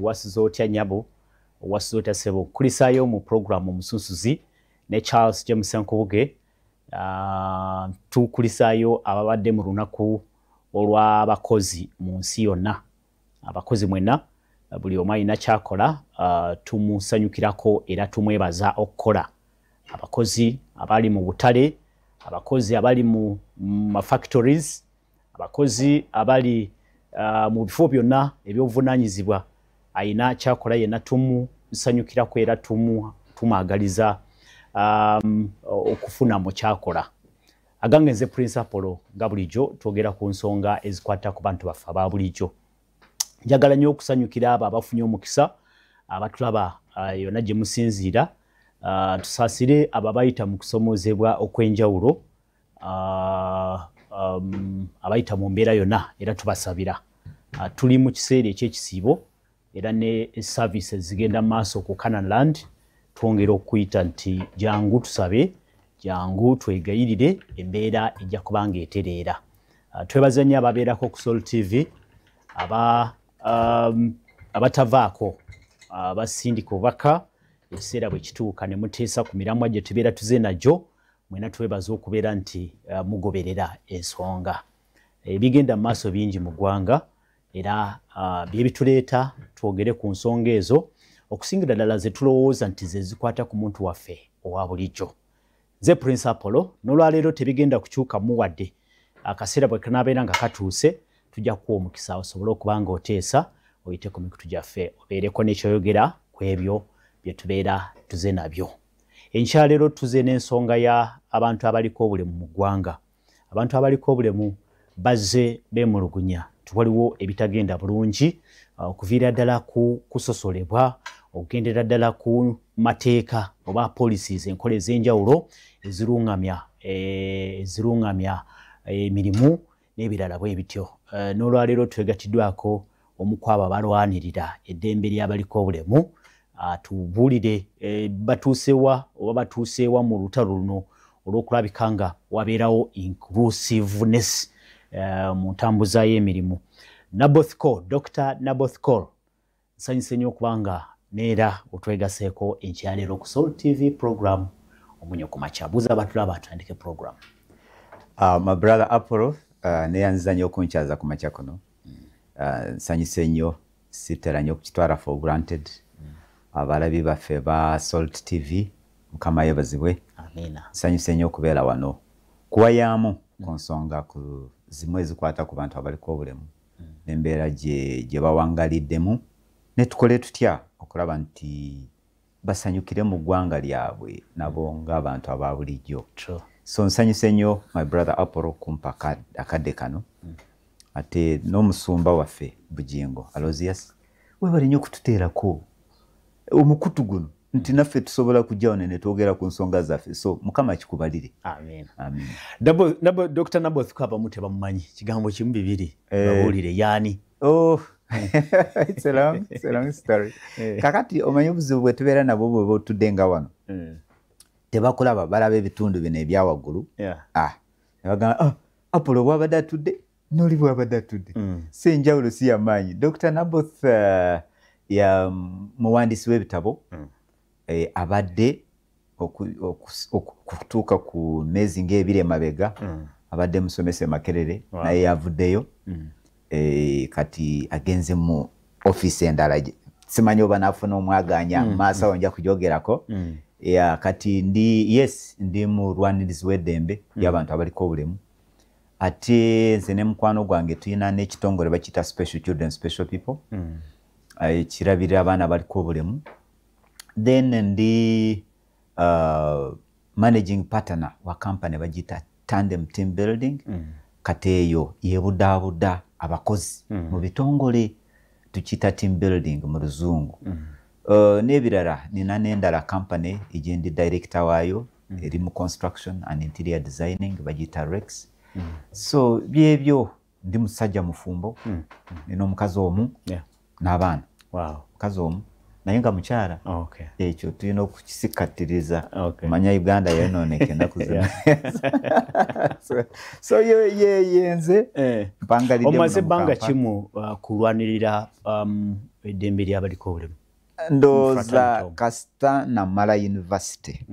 Wasuze otya nyabo, wasuze otya sebo? Kulisaayo mu program Omusunsuzi ne Charles James Nkubuge. Tukulisaayo ababadde mu lunaku olw'abakozi mu nsi yonna. Abakozi mwenna, buli omu alina kyakola, tumusanyukirako era tumwebaza okukola. Abakozi abali mu butale, abakozi abali mu ma factories, abakozi abali mu bifo byonna ebyobuvunaanyizibwa, ayina kyakola yenna tumusanyukirako era tumwagaliza okufuna mu kyakola. Agange nze Prince Apollo, nga bulijjo twogera ku nsonga ezikwata ku bantu baffe aba bulijjo. Njagala nnyo okusanyukira abo abafunye omukisa abatulaba yonna gye musinziira. Tusaasire abo abayita mu kusomoozebwa okw'enjawulo, abayita mu mbeera yonna, era tubasabira. Tuli mu kiseera ekyekisiibo era ne services zigenda mu maaso ku Canaan Land. Twongera okuyita nti jangu tusabe, jangu twegayirire, embeera ejja kuba nga etereera. Twebaza nnyo ababeerako ku Sol TV, abatavaako, abasindika obubaka ekiseera bwe kituuka ne muteesa ku miramwa gye tubeera tuze nagyo. Mwena twebaza okubeera nti mugoberera ensonga. Ebigenda mu maaso bingi mu ggwanga era byebituleeta twogere ku nsonga ezo, okusingira ddala ze tulowooza nti ze zikwata ku muntu waffe owa bulijjo. Nze Prince Apollo. N'olwaleero tebigenda kukyukamu wadde. Akaseera bwe kanaabeera nga katuuse, tujja kuwa omukisa osobole okuba nga oteesa, oyite ku mikutu gyaffe, obeereko nekyoyogera ku ebyo bye tubeera tuze nabyo. Enkyaleero tuze n'ensonga ya abantu abaliko obulemu mu ggwanga. Abantu abaliko obulemu bazze beemulugunya nti waliwo ebitagenda bulungi, okuviira ddala ku kusosolebwa, okugendera ddala ku mateeka oba policies, enkola ez'enjawulo ezirungamya emirimu n'ebirala bwe bityo. N'olwaleero twegatiddwako omu ku abo abalwanirira eddembe ly'abaliko obulemu, atubuulire batuusewa oba batuuseewa mu lutalo luno olw'okulabika nga wabeerawo inclusiveness mu ntambuza y'emirimu. Naboth Cole, Dr Naboth Cole, nsanyuse nnyo okuba nga neera otwegaseeko enkyaleero ku Sol TV program Omunyo ku Makya. Buuza abatulaba, atandike program. My brother Apollo, neyanziza nnyo okunkyaza ku makya kuno. Nsanyuse nnyo, sitera nnyo okukitwala for granted. Abalabi baffe ba Salt TV, Mukama yeebazibwe. Amiina. Nsanyuse nnyo okubeera wano kuwayaamu ku nsonga ku zimu ezikwata ku bantu abaliko obulemu n'embeera gye bawangaliddemu, ne tukole tutya okulaba nti basanyukire mu ggwanga lyabwe nabo ng'abantu aba bulijjo. So nsanyuse nnyo, my brother Apollo, kumpa akadde kano. Ate n'omusumba waffe Bugingo Alozius, webale nnyo okututeerako omukutu guno nti naffe tusobola kujja wano ne twogera ku nsonga zaffe. So Mukama kikubalire. Amiina. Amiina. Dr Naboth ko abamu tebamumanyi. Kigambo kimu bibiri, babuulire yaani. Oh, it's a long story. Kakati omanyi obuzibu bwe tubeera nabwo bwe botudde nga wano, tebakulaba, balaba ebitundu bino ebyawaggulu. Ah, ne bagamba, "Ah, Apollo bwabadde atudde n'oli bwabadde atudde, si enjawulo si yamaanyi." Dr Naboth ya muwandiisi w'ebitabo. Abadde okutuuka ku myezi ng'ebiri emabega abadde musomesa e Makerere, naye yavuddeyo. Kati agenze mu ofiisi endala, simanyi oba naafuna omwaganya maaso awo nja kujogerako. Yeah, kati ndi, yes, ndi mulwanirizi w'eddembe ly'abantu abaliko obulemu. Ate nze ne mukwano gwange tulina n'ekitongole bakiyita Special Children Special People, kirabirira abaana abaliko obulemu. Then ndi managing partner wa company bagiyita Tandem Team Building. Kati eyo yebudaabuda abakozi mu bitongole, tukiyita team building mu Luzungu. N'ebirala nina n'endala company egyendi director waayo, eri mu construction and interior designing, bagiyita Rex. So byebyo, ndi musajja mufumbo, nina omukazi omu n'abaana. Mukazi omu Naye nga mukyala. Ekyo tulina okukisikatiriza. Manya Uganda yonooneka ennaku zino. So ye nze mpangalidde. Omaze ebbanga kimu kulwanirira eddembe ly'abaliko obulemu? Ndowooza kasita namala university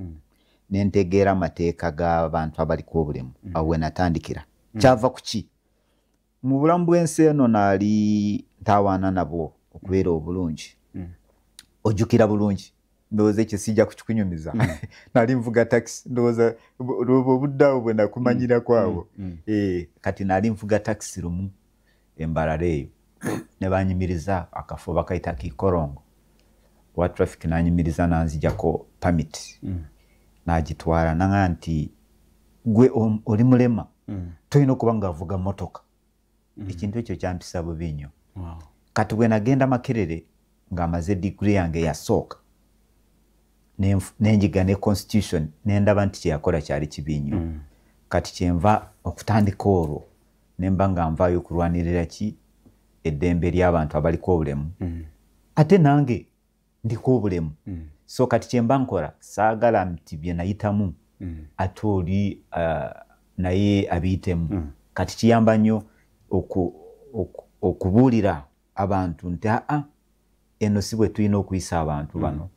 nentegeera amateeka g'abantu abaliko obulemu, awo we natandikira. Kyava ku ki? Mu bulamu bw'ensi eno naali ntawaana nabwo okubeera obulungi. Ojjukira bulungi, ndowooza ekyo sijja kukikunyumiza, nali nvuga takisi, ndowooza obudde awo bwe nakumanyirako awo. Kati nali nvuga takisi lumu embalala eyo ne banyimiriza akafo bakayita Kikorongo wa traffic, nanyimiriza nanzijako permit nagitwala, naŋa nti gwe oli mulema, tolina okuba nga avuga motoka. Ekintu ekyo kyampisa bubi nnyo. Kati bwe nagenda Makerere ng'amaze diguri yange eyasooka, nenjiga ne constitution, nendaba nti kyeyakola kyali kibi nnyo. Kati kyenva okutandika olwo nemba nga nvaayo okulwanirira ki eddembe ly'abantu abaliko obulemu, ate nange ndiko obulemu. So kati kyemba nkola, saagala nti bye nayitamu ate oli naye abiyitemu. Kati kiyamba nnyo okubuulira abantu nti aa, eno si bwe tulina okuyisa abantu bano,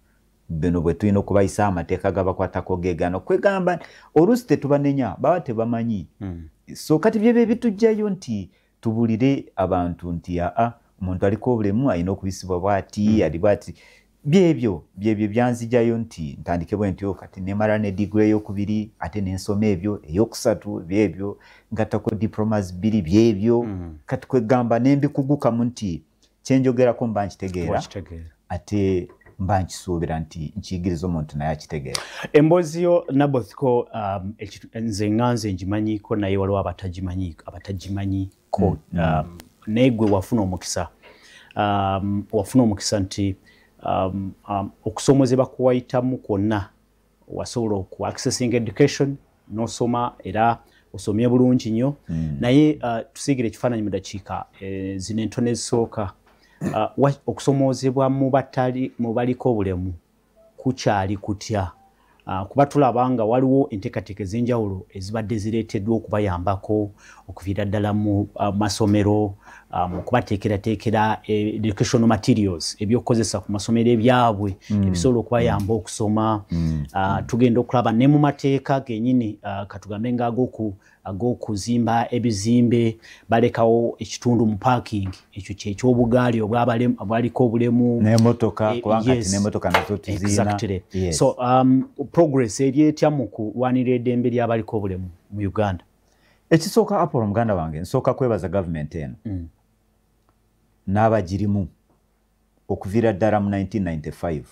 bino bwe tulina okubayisa, amateeka gabakwatako gegano. Kwegamba oluusi tetubanenya, baba tebamanyi. So kati byebyo bitujjayo nti tubulire abantu nti aa, omuntu aliko obulemu alina okuyisibwa bwati, ali bwati. Byebyo byanzijayo nti ntandike bwe ntyo. Kati nemala ne diguri eyokubiri, ate nensoma ebyo eyokusatu, byebyo ngattako diplomas bbiri, byebyo. Kati kwegamba nembikugukamu nti kyenjogerako mba nkitegeera, ate mba nkisuubira nti nkiyigiriza omuntu naye akitegeera. Emboozi yo Nabothko, nze nga nze ngimanyiiko, naye waliwo abatagimanyiko. Naye gwe wafuna omukisa, nti okusomozebwa kuwayitamu kwonna wasobola oku accessing education n'osoma, era osomye bulungi nnyo. Naye tusiigire ekifaananyi mu dakiika zino entono ezisooka, okusomoozebwa mu baliko obulemu kukyali kutya? Kuba tulaba nga waliwo enteekateeka ez'enjawulo ezibadde zireeteddwa okubayambako okuviira ddala mu masomero, mu kubateekerateekera educational materials, ebyokukozesa ku masomero ebyabwe ebisobola okubayamba okusoma. Tugenda okulaba ne mu mateeka gennyini, katugambe nga ag'okuzimba ebizimbe, balekawo ekitundu mu parking ekyo kyekyobugaali obwaliko obulemu. N'emotoka, kubanga kati n'emotoka nazo tuziina. Exactly. So progress eri etya mu kulwanira eddembe ly'abaliko obulemu mu Uganda? Ekisooka, Apollo muganda wange, nsooka kwebaza gavumenti eno n'abagirimu okuviira ddala mu 1995.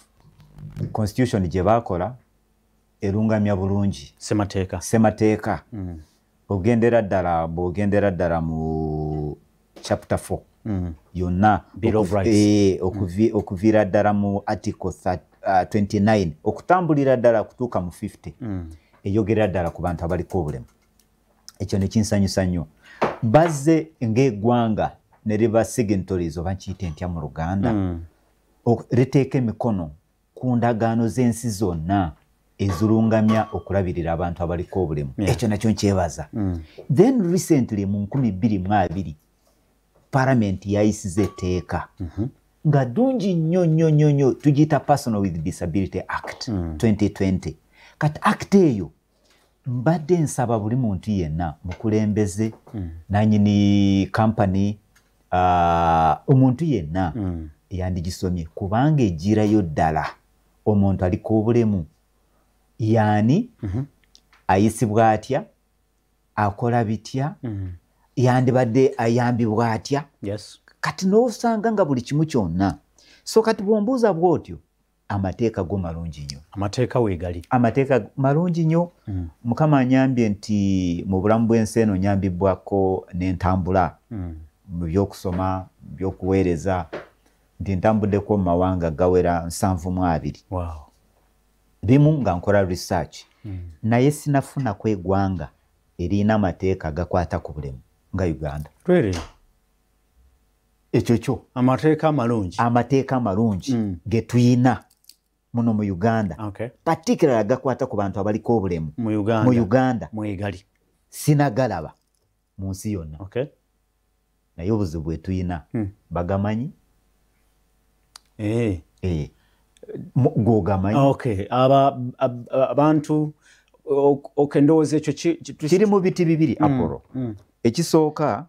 Constitution gye baakola erungamya bulungi. Semateeka. Semateeka. Ogendera ddala, bw'ogendera ddala mu chapter 4 yonna, Bill of Rights. Okuviira ddala mu article 29 okutambulira ddala kutuuka mu 50, eyogera ddala ku bantu abaliko obulemu. Ekyo nekinsanyusa nnyo. Bazze ng'eggwanga ne liba signatories, oba nkiyite ntya mu Luganda, liteeka emikono ku ndagaano z'ensi zonna ezirungamya okulabirira abantu abaliko obulemu. Ekyo nakyo nkyebaza. Then recently mu 2020 palamenti yayisiza etteeka nga ddungi nnyo nnyo nnyo nnyo, tugiyita Personal with Disability Act 2020. Kati act eyo mbadde nsaba buli muntu yenna, mukulembeze, nanyini company, omuntu yenna yandigisomye, kubanga egirayo ddala omuntu aliko obulemu yaani, ayisibwa atya, akola bitya, yandibadde ayambibwa atya. Kati n'osanga nga buli kimu kyonna. So kati bw'ombuuza bw'otyo, amateeka go malungi nnyo. Amateeka weegali. Amateeka malungi nnyo. Mukama anyambye nti mu bulamu bw'ensi eno nyambibwako n'entambula mu byokusoma, mu byokuweereza, nti ntambuddeko mu mawanga gawera 72. Bimu nga nkola research, naye sinafunako eggwanga erina amateeka agakwata ku bulemu nga Uganda. Really? Ekyo kyo amateeka amalungi, amateeka amalungi ge tuyina muno mu Uganda, particularly agakwata ku bantu abaliko obulemu mu Uganda mwegali sinagalaba mu nsi yonna. Naye obuzibu bwe tuyina bagamanyi. Gogamanyi. Abantu ndowooza ekyo kiri mu biti bibiri Apollo. Ekisooka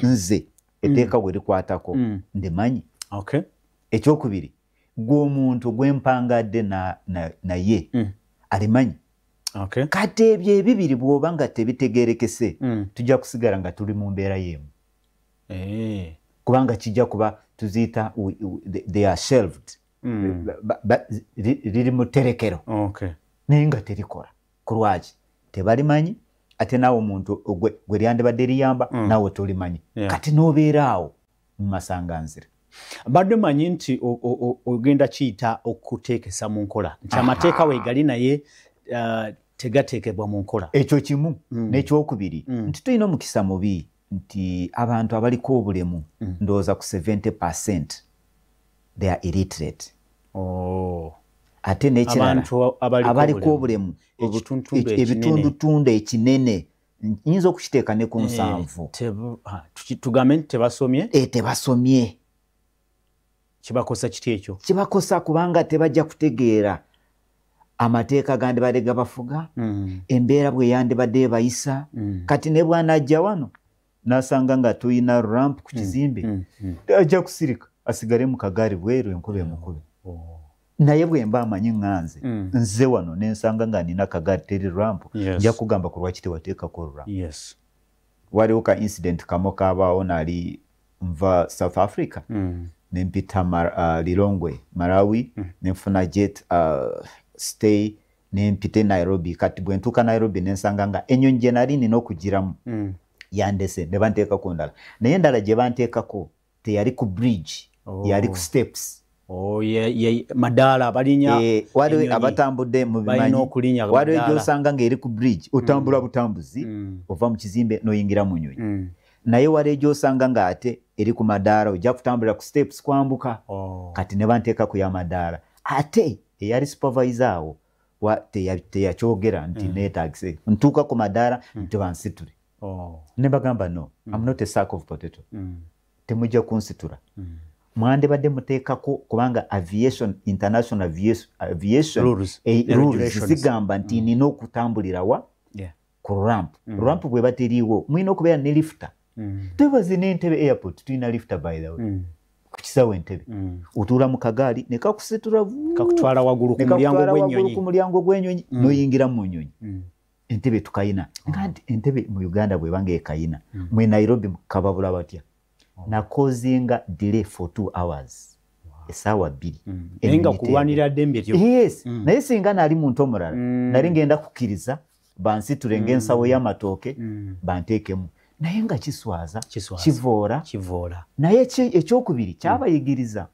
nze etteeka bwe likwatako ndimanyi. Ekyokubiri gwe omuntu gwempangadde naye alimanyi. Kati ebyo ebibiri bw'oba nga tebitegeerekese tujja kusigala nga tuli mu mbeera y'emu. Kubanga kijja kuba tuziyita they are shelved. Liri mu tterekero. Naye nga terikola. Ku lwaki? Tebalimanyi, ate naawe omuntu gwe lyandibadde liyamba naawe tolimanyi. Kati n'obeera awo mu masanganzira. Mbadde manyi nti ogenda kiyita okuteekesa mu nkola nti amateeka weegali naye tegateekebwa mu nkola. Ekyo kimu. N'ekyokubiri nti tulina omukisa mubi nti abantu abaliko obulemu ndowooza ku 70% they are illiterate. Ate n'ekirala abaliko obulemu ebitundutundu ekinene nyinza okukiteeka ne ku 70. Tugambe nti tebasomye? Tebasomye. Kibakosa kiti ekyo? Kibakosa kubanga tebajja kutegeera amateeka gandibadde gabafuga, embeera bwe yandibadde ebayisa. Kati ne bw'anajja wano n'asanga nga tuyina ramp ku kizimbe, ajja kusirika asigale mu kagaali bweru enkuba emukube. Naye bwe mba amanyi ŋŋanze nze wano ne nsanga nga nina kagaali teri ramp, nja kugamba ku lwaki tewateekako ramp. Waliwo ka incident kamu kaabaawo nali nva South Africa, nempita Lilongwe, Malawi, nenfuna jet stay nempite Nairobi. Kati bwe ntuuka Nairobi nensanga nga ennyonyi gye nali nina okugiramu yandese ne banteekako ndala, naye endala gye banteekako teyali ku bridge, yali ku steps. Madaala balinya waliwo abatambudde mu bimanyi, waliwo gy'osanga ng'eri ku bridge otambula butambuzi ova mu kizimbe n'oyingira mu nnyonyi, naye waliwo gy'osanga ng'ate eri ku madaala ojja kutambulira ku steps kwambuka. Kati ne banteekako y'amadaala, ate eyali supervisor awo teyakyogera nti neetagise ntuuka ku madaala nti bansitule. Ne bagamba no, I'm not a sack of potato, temujja kunsitura. Mwandibadde muteekako kubanga aviation, international aviation rules zigamba nti nina okutambulira wa ku ramp. Ramp bweba teriiwo mulina okubeera ne lifter. Twebaze n'Entebbe airport tulina lifter by the way. Ku kisaawe Entebbe otuula mu kagaali ne kakusitura kakutwala waggulu ku mulyango gw'ennyonyi n'oyingira mu nnyonyi. Entebbe tukayina nga nti Entebbe mu Uganda bweba ng'ekayina mwe Nairobi kababula batya. Nakozinga delay for 2 hours, essaawa 2. Naye nga kulwanira ddembe lyo. Yes, naye singa nali muntu omulala nali ngenda kukkiriza bansitule ng'ensawo y'amatooke banteekemu, naye nga kiswaza, kivoora. Naye ekyokubiri kyabayigiriza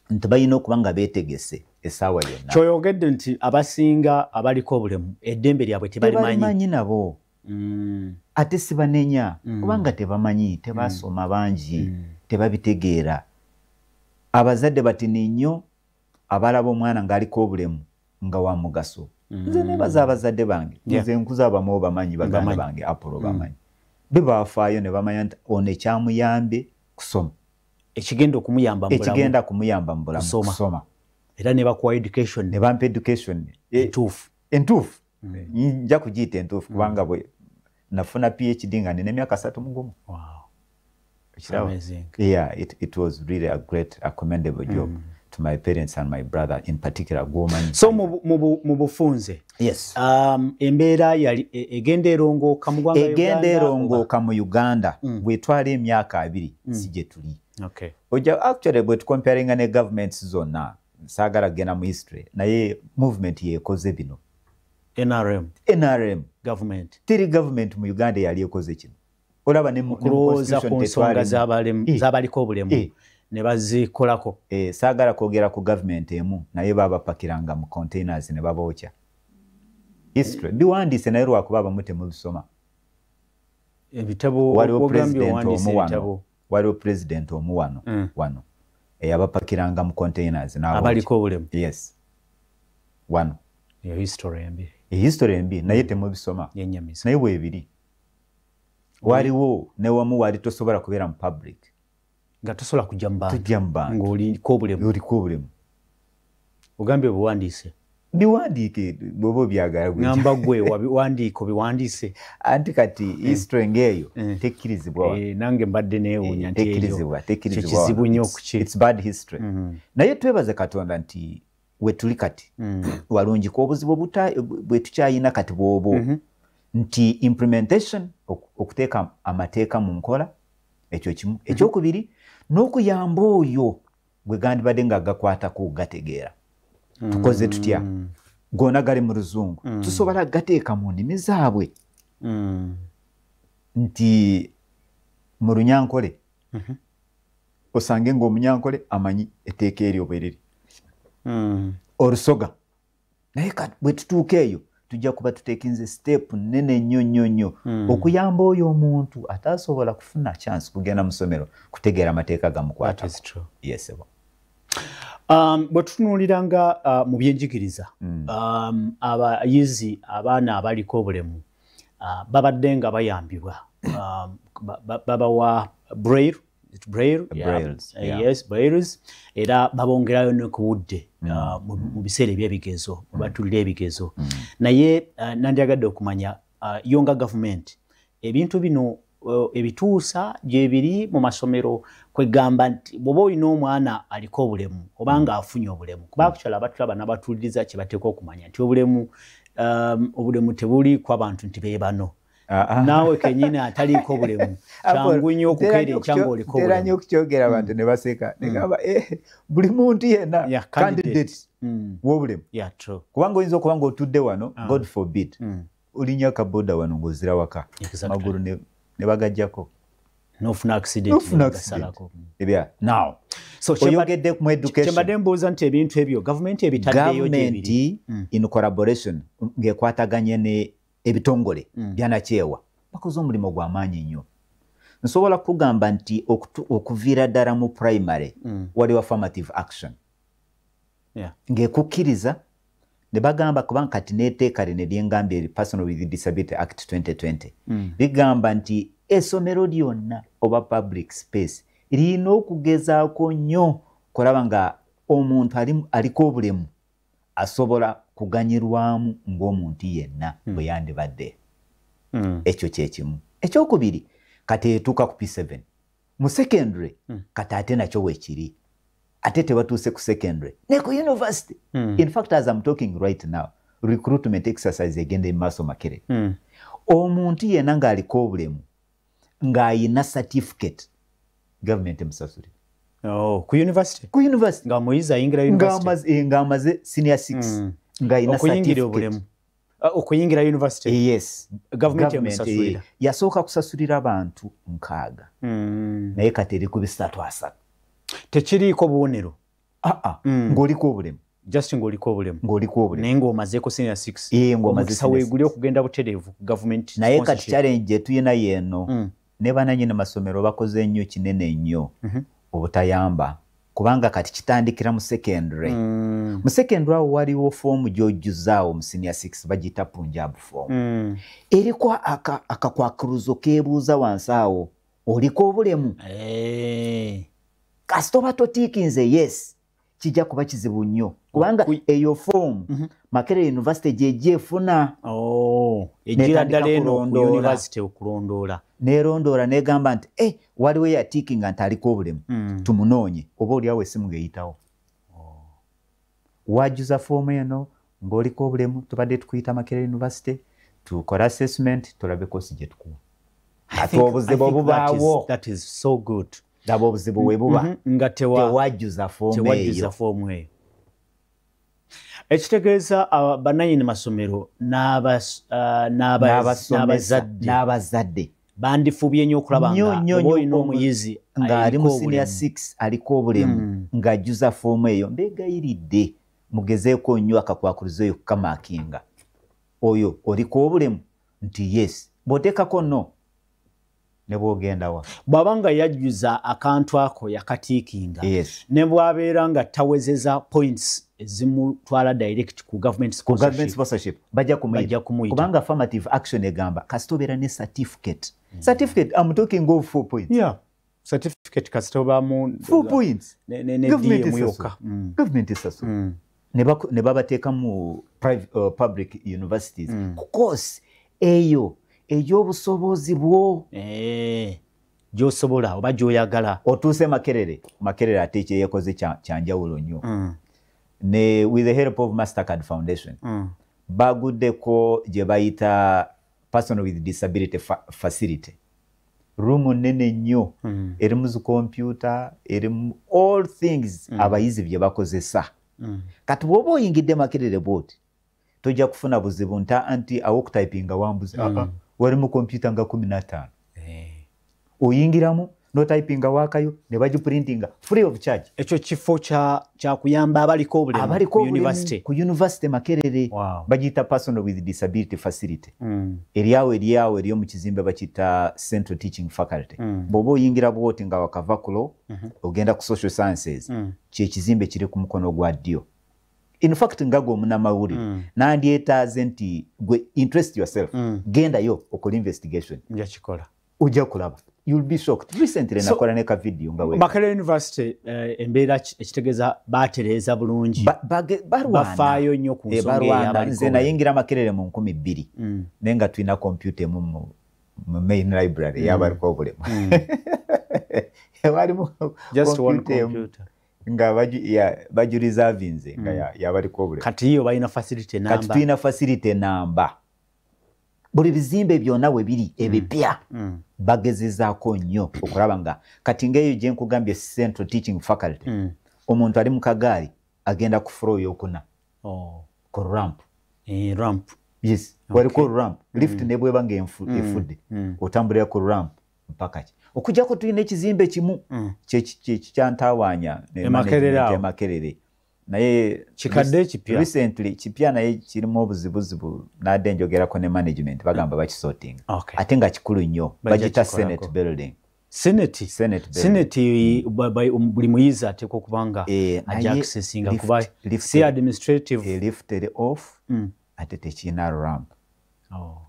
nti balina okuba nga beetegese essaawa yonna. Kyoyogedde nti abasinga abaliko obulemu eddembe lyabwe tebalimanyi nabo. Ate sibanenya kubanga tebamanyi, tebasoma bangi, tebabitegeera. Abazadde batini nnyo abalaba omwana ng'aliko obulemu nga wa mugaso. Nze nebaza abazadde bange, nze nkuza abamu bamanyi, baganda bange Apollo bamanyi, be bafaayo ne bamanya nti ono ekyamuyambe kusoma, ekigenda okumuyamba mu bulamu, ekigenda kumuyamba mu bulamu kusoma, era ne bakuwa education, ne bampa education entuufu. Entuufu nja kugiyita entuufu kubanga bwe nafuna PhD nga nina emyaka 31. Wow. Amazing. Yeah, it was really a great, a commendable job to my parents and my brother in particular, Goman. So mu bufunze. Yes. Embeera yali egenda erongooka mu ggwanga Uganda. Egenda erongooka mu Uganda. Bwetwala emyaka 2 si gye tuli. Ojja actually bwe tukomparinga ne governments zonna, saagala kugenda mu history, naye movement yeekoze bino. NRM. Government. Teri government mu Uganda yali ekoze kino. Olaba ne kulowooza ku nsonga z'abaliko obulemu ne bazikolako. Saagala kwogera ku government emu naye babapakiranga mu containers ne babookya. History biwandiise naye lwakuba abamu temubisoma. Ebitabo waliwo president omu wano Waliwo president omu wano, wano eyabapakiranga mu containers. Abaliko obulemu? Yes, wano. Eyo history embi. History embi, naye temubisoma. Yenyamiza. Naye bwebiri. Waliwo newamu wali tosobola kubeera mu public. Nga tosobola kujja mu bantu. Tujja mu bantu. Ng'oliko obulemu. Oliko obulemu. Ogambye obuwandiise. Biwandiike bw'oba obyagala. Ngamba gwe wabiwandiika, obiwandiise. Anti kati history ng'eyo tekkirizibwa. Nange mbadde neewuunya nti tekkirizibwa, tekkirizibwa. Kizibu nnyo okuki. It's bad history. Naye twebaze Katonda nti we tuli kati walungi ko. Obuzibu bwe tukyayina kati bw'obwo nti implementation, okuteeka amateeka mu nkola, ekyo kimu. Ekyokubiri, n'okuyamba oyo gwe gandibadde nga gakwatako gategeera. Tukoze tutya? Gonna gali mu Luzungu, tusobola gateeka mu nnimi zaabwe, nti mu Lunyankole osange ng'Omunyankole amanyi etteeka eryo bwe riri, Olusoga. Naye kati bwe tutuuka eyo, tujja kuba tutekinze step nene nnyo nnyo nnyo okuyamba oyo omuntu atasobola kufuna chance kugenda mu ssomero kutegeera amateeka gamukwatako. Yes. Bwe tutunuuliranga mu byenjigiriza, abayizi, abaana abaliko obulemu babadde nga bayambibwa, babawa braille, braille, yeah. Yeah. Yes, brailles, era babongerayo ne ku budde mu biseera ebyebigezo, batulira ebigezo. Naye nandyagadde okumanya, yo nga gavumenti, ebintu bino ebituusa gyebiri mu masomero, kwegamba nti bw'oba olina omwana aliko obulemu obanga afunye obulemu, kuba akukyala abatulaba n'abatuuliriza kye bateekwa okumanya nti obulemu tebuli ku abantu nti be bano. Naawe kenyini ataliiko obulemu kyangu nnyo okukeera ekyanga oliko. Ntera nnyo okukyogera, abantu ne baseka, negamba buli muntu yenna candidate w'obulemu, kubanga oyinza okuba nga otudde wano, God forbid, olinya akaboda wano ng'ozira waka, magulu ne bagajjako. Nofuna accident. Ebya now. So oyogedde mu education. Kyembadde mbuuza nti ebintu ebyo gavumenti ebitaddeyo gyebiri in collaboration, ng'ekwataganye ne ebitongole byanakyewa, bakoze omulimu gw'amaanyi nnyo. Nsobola kugamba nti okuviira ddala mu primary waliwo affirmative action ng'ekukkiriza ne bagamba, kubanga kati n'etteeka lino eryengambye eri Personal with Disability Act 2020 ligamba nti essomero lyonna oba public space lirina okugezaako nnyo kulaba nga omuntu aliko obulemu asobola kuganyirwamu ng'omuntu yenna bwe yandibadde. Ekyo kyekimu. Ekyokubiri, kati etuuka ku P7 mu secondary, kati ate nakyo weekiri, ate tebatuuse ku secondary ne ku university. In fact, as I'm talking right now, recruitment exercise egenda emaaso Makerere. Omuntu yenna ng'aliko obulemu ng'ayina certificate, government emusasulira. Oh, ku university? Ku university. Nga muyizi ayingira university. Ng'amaze senior 6, ng'ayina certificate. Okuyingira university. Yes. Government emusasulira. Yasooka kusasulira abantu 60. Naye kati eri ku 330. Tekiriiko bubonero? Aa, ng'oliko obulemu. Just ng'oliko obulemu. Ng'oliko obulemu. Naye ng'omazeeko senior 6. Eh, ng'omaze. Omukisa weeguli okugenda butereevu ku government. Naye kati challenge gye tuyina yeeno. Ne bananyini masomero bakoze nnyo kinene nnyo obutayamba, kubanga kati kitandikira mu secondary. Mu secondary awo waliwo foomu gy'ojjuzaawo mu senior 6, bagiyita Punjab form. Eriko akakwakuluzo keebuuza wansi awo, oliko obulemu? Kasita oba totiikinze yes, kijja kuba kizibu nnyo, kubanga eyo foomu Makerere University gyejja efuna. Oh, ejjira ddala eno ku university okulondoola. Nerondoola negamba nti waliwo eyatiikinga nti aliko obulemu, tumunoonye, oba oliawo essimu ng'eyitawo. Wajjuza foomu eno ng'oliko obulemu, tubadde tukuyita Makerere University tukole assessment, tulabe kosi gye tukuwa. Ate obuzibu obubaawo, That is so good. Laba obuzibu we buba. Nga tewajjuza foomu eyo. Foomu eyo. Ekitegeeza bannannyini masomero n'abazadde bandifubye nnyo okulaba nga oba olina omuyizi ng'ali mu senior 6 aliko obulemu, ng'ajjuza foomu eyo, mbeegayiridde mugezeeko nnyo akakwakulizo eyo kukamaakinga oyo oliko obulemu nti yes. Bw'oteekako no, Ne bw'ogenda wa, Bw'aba nga yajjuza akantu ako, yakatickinga, yes, ne bw'abeera nga tawezeza points ezimutwala direct ku government ku government sponsorship, sponsorship, bajja kumuyita. Bajja kumuyita. Kubanga affirmative action egamba kasita obeera ne certificate. Certificate, I'm talking of 4 points. Yeah, certificate kasita obaamu 4 points. ne Government DM esasula. yokka. Government esasula. Ne babateeka mu public universities ku course eyo ey'obusobozi bwo. Eh, gy'osobola oba gy'oyagala. Otuuse Makerere. Makerere ate kyeyekoze kyanjawulo nnyo. Ne with the help of Mastercard Foundation, baguddeko gye bayita person with disability facility room nene nnyo, erimu zi computer, erimu all things abayizi bye bakozesa. Kati bw'oba oyingidde Makerere bwoti, tojja kufuna buzibu nta nti awo okutypinga wambuzi. Walimu kompyuta nga 15. Oyingiramu notypinga wakayo ne bagiprintinga free of charge. Ekyo kifo kyakuyamba abaliko obulemu Abaliko ku obulemu university. Ku university Makerere. Bagiyita personal with disability facility. Eryawo eryo mu kizimbe bakiyita Central Teaching Faculty. Bw'oba oyingira bwoti nga wakava kulo, ogenda ku social sciences, kyekizimbe kiri ku mukono gwa ddyo. In fact, nga gwe omunamawulire, nandyetaaze nti gwe interest yourself, gendayo okola investigation. Njakikola. Ojja kulaba, you'll be shocked. Recently So- nakola ne ka video nga we Makerere University, embeera ekitegeeza batereeza bulungi. Balwana. Bafaayo nnyo ku Eh, nsonga balwana. ey'abaliko Nze obulemu. nayingira Makerere mu 2000, naye nga tulina kompyuta emu mu main library y'abaliko obulemu. Walimu Just one kompyuta emu computer. nga bagireservinze nga yabaliko obulemu. Kati yo balina facility Kati namba. tulina facility namba. Buli bizimbe byonna we biri ebipya, bagezezaako nnyo okulaba nga kati ngaeyo gye nkugambye, Central Teaching Faculty, omuntu ali mu kagaali agenda ku floor yokuna ku ramp. Eh, ramp. Yes, waliko ramp. Lift ne bweba nga efudde, otambulira ku ramp mpaka ki. Okujjako tulina ekizimbe kimu kyekyantawaanya ne E Makerere management awo. e Makerere, naye Kikadde kipya? Recently kipya, naye kirimu obuzibuzibu. Nadde njogerako ne management, bagamba bakisortinga. Ate nga kikulu nnyo. Bajja Bagita kikolako. Senate Building. Senate. Senate Building. Senate, buli muyizi ateekwa okuba nga Eh, ajja naye accessinga kuba si administrative. Lift eri off, ate tekirina ramp.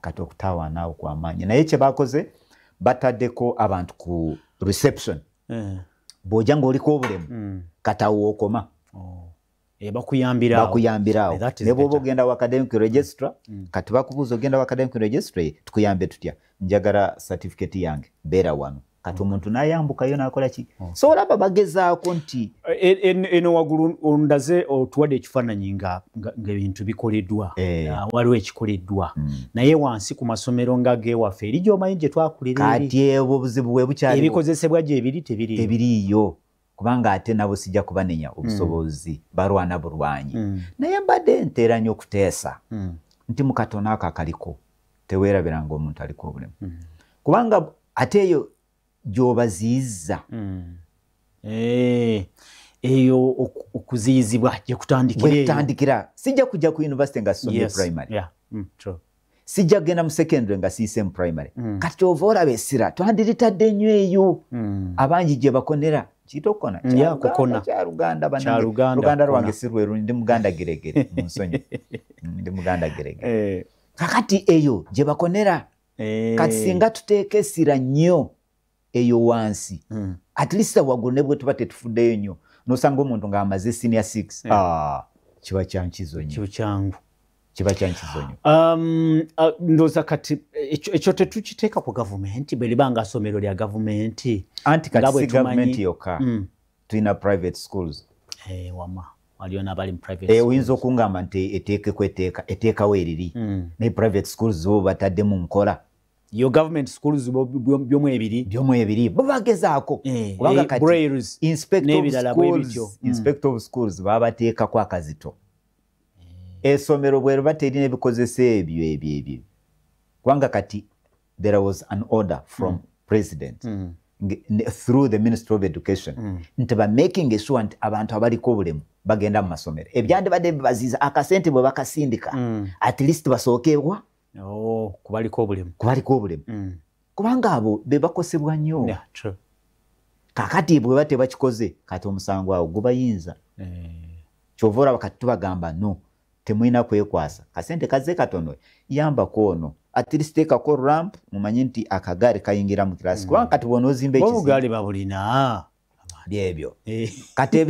Kati okutawaana awo kwamaanyi, naye kye bakoze, bataddeko abantu ku reception. Bw'ojja ng'oliko obulemu, kati awo wookoma. Oh. Eh, bakuyambira awo. Bakuyambira awo. Eh, that is Ne bw'oba better. ogenda wa academic registrar, kati bakubuuza, "Ogenda wa academic registrar, tukuyambe tutya?" "Njagala certificate yange." "Beera wano." Kati omuntu n'ayambukayo n'akola ki. So olaba bagezaako nti Eno waggulu ondaze, otuwadde ekifaananyi nga ebintu bikoleddwa. Ah, waliwo ekikoleddwa, naye wansi ku masomero nga gewaffe eri gy'omanyi gye twakulira eri, Kati ebwo obuzibu bwe bukyaliwo. Ebikozesebwa gye biri tebiriyo. Tebiriiyo, kubanga ate nabo sijja kubanenya, obusobozi balwana bulwanyi. Naye mbadde nteera nnyo okuteesa nti mu katono ako akaliko, teweerabiranga omuntu aliko obulemu, kubanga ate eyo gy'obaziyiza. Eh, eyo okuziyizibwa gye kutandikira eyo. Bwetutandikira. Sijja kujja ku university nga sisomye primary. Yeah. True. Sijja kugenda mu secondary nga siise mu primary. Kati kyova olaba essira twandiritadde nnyo eyo abangi gye bakonera. Kiyita okukona? Yeah, kukona. Kyaluganda. Kyaluganda, Luganda kukona. lwange si lweru, ndi muganda geregere mu nsonyi. Ndi muganda geregere. Kakati eyo gye bakonera. Kati singa tuteeka essira nnyo eyo wansi, at least waggulu ne bwe tuba tetufuddeyo nnyo, nosanga omuntu ng'amaze senior six, ah, kiba kyankizo nnyo. Kiba kyangu. Kiba kyankizo nnyo. Ndowooza kati ekyo tetukiteeka ku gavumenti bwe liba nga ssomero lya gavumenti. Anti Nga kati bwe si tumanyi- gavumenti yokka, tulina private schools. Eh, wama waliyo n'abali mu private Eh, schools. oyinza okungamba nti eteekeko etteeka, etteekawo eriri, naye private schools bo batadde mu nkola. Yo government schools byomu ebiri. Byomu ebiri bo bagezaako. Eh, Kubanga eh, kati brails inspector of n'ebirala bwe schools, bityo. Inspector of schools babateekako akazito. Essomero bwe liba terina ebikozesa ebyo, kubanga kati there was an order from president through the Ministry of Education nti ba making sure nti abantu abaliko obulemu bagenda mu masomero. Ebyandibadde bibaziiza, akasente bwe bakasindika, at least basookebwa Oh, kubaliko obulemu. Kubaliko obulemu. Kubanga abo be bakosebwa nnyo. Yeah, true. Kakati bwe batebakikoze kati omusango awo gubayinza. Kyova olaba kati tubagamba no, temulina kwekwasa, kasente kazze katono, yambako ono at least teekako ramp, mumanye nti akagaali kayingira mu kirasi. Kubanga kati bw'onoozimba ekizimbe, obugaali babulina byebyo kati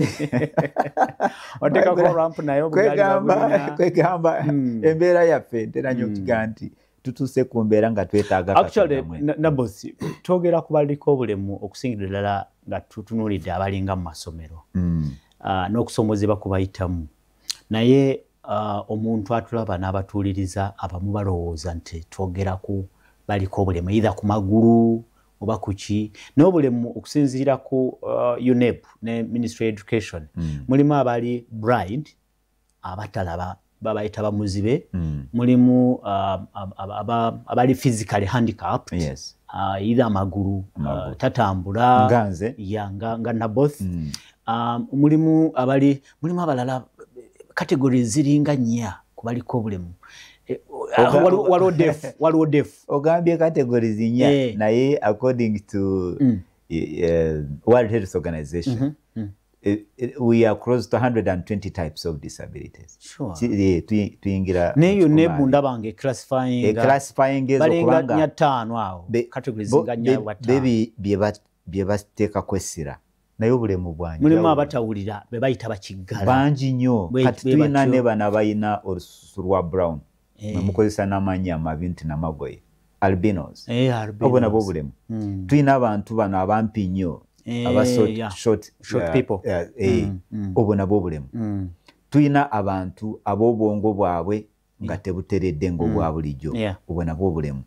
oteekako ramp naye obugaali babulina. Kwegamba embeera yaffe ntera nnyo okugamba nti tutuuse ku mbeera nga twetaaga. Actually, Naboth, twogera ku baliko obulemu okusingira ddala nga tutunuulidde abalinga mu masomero n'okusoomozebwa kubayitamu, naye omuntu atulaba n'abatuuliriza abamu balowooza nti twogera ku baliko obulemu either ku magulu oba ku ki. N'obulemu okusinziira ku UNEB ne Ministry of Education, mulimu abali blind, abatalaba, babayita bamuzibe, mulimu abali physically handicapped, either amagulu tatambula. Nga nze. Ya, nga Naboth. Mulimu abali, mulimu abalala, categories ziringa nnya ku baliko obulemu. Waliwo deaf, waliwo deaf. Ogambye categories nnya, naye according to World Health Organization, we are close to 120 types of disabilities. Tuyingira naye UNEB ndaba nga eclassifying eclassifying ezo balinga kubanga nnya ttaano awo, categories nga nnya oba ttaano. Bye bateekako essira, naye obulemu bwangi. Mulimu abatawulira be bayita bakiggala. Bangi nnyo. Kati bwe tulina batyo. Ne bano abalina olususu lwa brown, mwe mukozesa n'amannya amabi nti namagoye, albinos. Albinos. Obwo nabwo obulemu. Tulina abantu bano abampi nnyo, aba short, short people. Obwo nabwo obulemu. Tulina abantu ab'obwongo bwabwe nga tebuteredde ng'obwa bulijjo, obwo nabwo obulemu.